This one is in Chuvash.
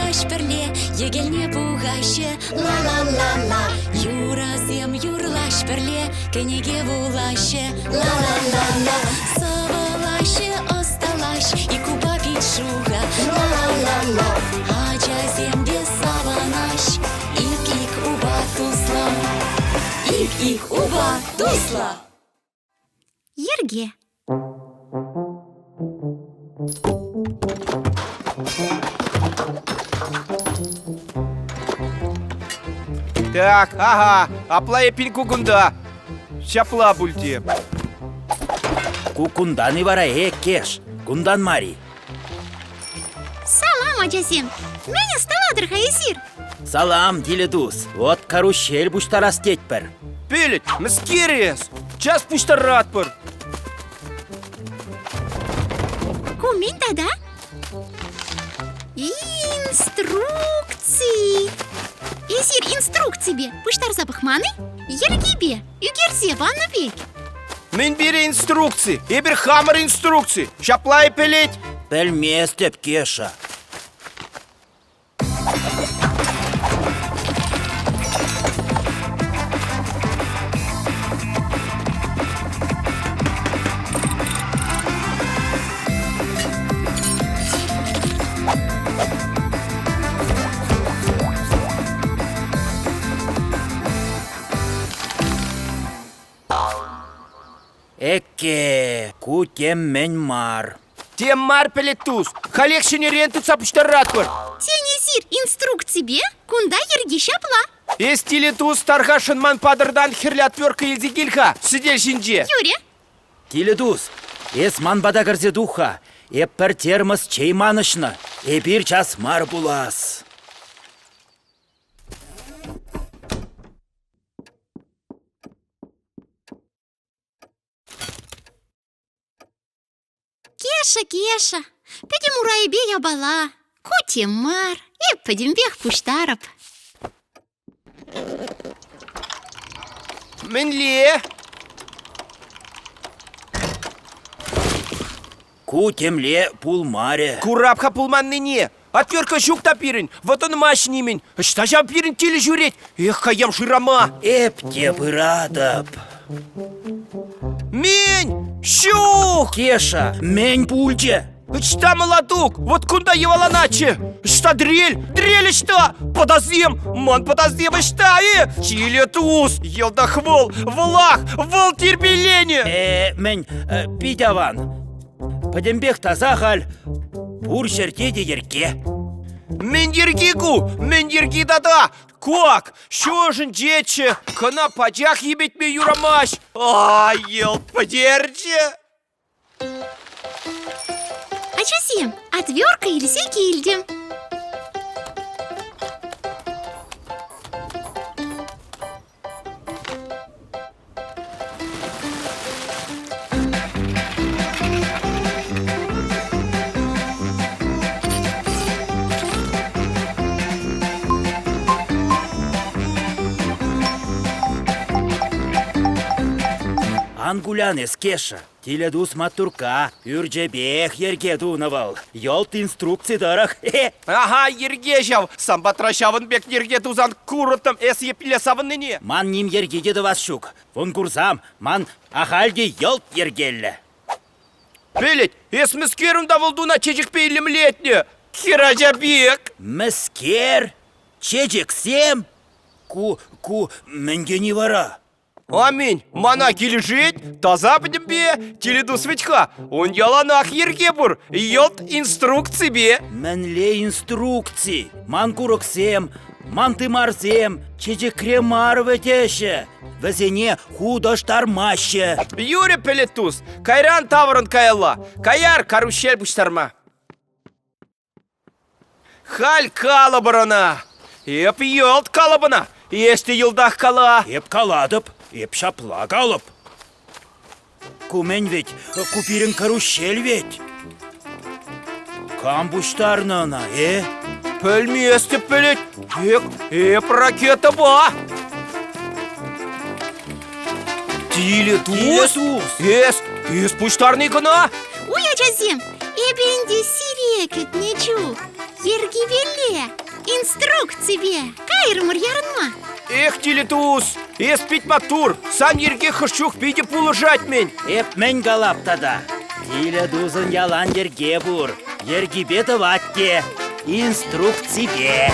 юрлаҫ пӗрле, йӗкелне пухаҫҫӗ. Ла-ла-ла-ла. Юрӑсем юрлаҫ пӗрле, кӗнеке вулаҫҫӗ. Ла-ла-ла-ла. Сӑвӑлаҫҫӗ, ӑсталаҫ, ик упа пит шухӑ. Ла-ла-ла-ла. Ачасем те савӑнаҫ, ик-ик упа туслӑ. Ик-ик упа туслӑ. Йӗрке. Так, ага, апла эпин ку кунта. Ҫапла пуль те. Ку кунтан-и вара, э, Кеш? Кунтан мар-и? Салам, ачасем! Мӗн ӑсталатӑр-ха эсир? Салам, тилӗ тус. Вот каруҫҫел пуҫтарас тетпӗр. Пилӗт, мӗскер эс? Час пуҫтаратпӑр. Ку мӗн тата? Инструкци! Эсир инструкципе пуҫтарса пӑхман-и? Йӗркипе, ӳкерсе панӑ пек. Мӗн пире инструкци? Эпир хамӑр инструкци. Ҫапла-и пӗлет? Пӗлместӗп, Кеша. Экке, ку тем-мӗн мар. Тем мар, пӗлет тус. Халех ҫӗнӗрен тытса пуҫтаратпӑр. Тен, эсир инструкципе кунта йӗрки ҫапла. Эс, тилӗ тус, тархасшӑн ман патӑртан хӗрлӗ отвертка илсе кил-ха сӗтел ҫинче. Юрӗ. Тилӗ тус, эс ман пата кӗрсе тух-ха. Эп пӗр термос чей манӑҫнӑ. Эпир час мар пулас. Кеша, Кеша, пӗтӗм урайӗпе япала. Ку тем мар, эп пӗтӗмпех пуҫтарӑп. Мӗнле? Ку темле пулмарӗ. Курап-ха пулманнине. Отвертка ҫук та пирӗн, вӑтӑнмасть нимӗн. Ӑҫта ҫав пирӗн тилӗ ҫӳрет? Эх, каям шырама. Эп те пыратӑп. Мӗн? Ҫук! Кеша, мӗн пулчӗ? Ӑҫта мӑлатук? Вот кунта йӑваланатчӗ. Ӑҫта дрель? Дрель ӑҫта? Пӑтасем! Ман пӑтасем ӑҫта-и? Тилӗ тус, йӑлтах вӑл, вӑлах, вӑл тирпейленӗ. Э, мӗн, пит аван. Пӗтӗмпех таса халь, пур ҫӗрте те йӗрке. Мӗн йӗрки ку? Мӗн йӗрки тата? Кок, ҫу ӑшӗнчеччӗ, кӑна пачах йӗпетме юрамасть. Ай, йӑлт пӗтерчӗ. Ачасем, отвертка илсе килтӗм. Ан кулян эс, Кеша. Тилӗ тус маттуркка, пӳрчӗпех йӗрке тунӑ вӑл. Йӑлт инструкци тӑрӑх. Ага, йӗрке ҫав. Сан патра ҫавӑн пек йӗрке тусан курӑттӑм эс епле савӑннине. Ман ним йӗрки те тӑвас ҫук. Вун курсам, ман ахаль те йӑлт йӗркеллӗ. Пӗлет, эс мӗскер унта вӑлтуна чечекпе илемлетнӗ? Хӗрача пек. Мӗскер? Чечексем? Ку, ку мӗн тени вара? Аминь, мана килӗшет, таса пӗтӗмпе, тилӗ вӗт-ха, ун яланах йӗрке пур, йӑлт инструкципе. Мӗнле инструкци? Ман курӑксем, ман тымарсем чечекре мар вӗтеҫҫӗ. Вӗсене хутӑштармаҫҫӗ. Юрӗ, пӗлет тус, кайран таврӑн каялла. Каяр каруҫҫел пуҫтарма. Халь калӑпӑр ӑна. Эп йӑлт калӑп ӑна. Эс те йӑлтах кала. Эп калатӑп, эп ҫапла калӑп. Ку мӗн вӗт, ку пирӗн каруҫҫел вӗт. Кам пуҫтарнӑ ӑна, э? Пӗлместӗп пӗлет. Эк, эп ракетӑпа. Тилӗ тус? Эс, эс пуҫтарни кӑна? Ой, ачасем, эпӗ ӗнтӗ сире кӗтнӗ чух. Йӗркипелле, инструкципе кайрӑмӑр ярӑнма. Эх, тилӗ тус, эс пит маттур, сан йӗрке хӑш чух питӗ пулӑшать-мӗн. Эп мӗн калап тата? Тилӗ тусӑн ялан йӗрке пур. Йӗркипе тӑвать те, инструкципе.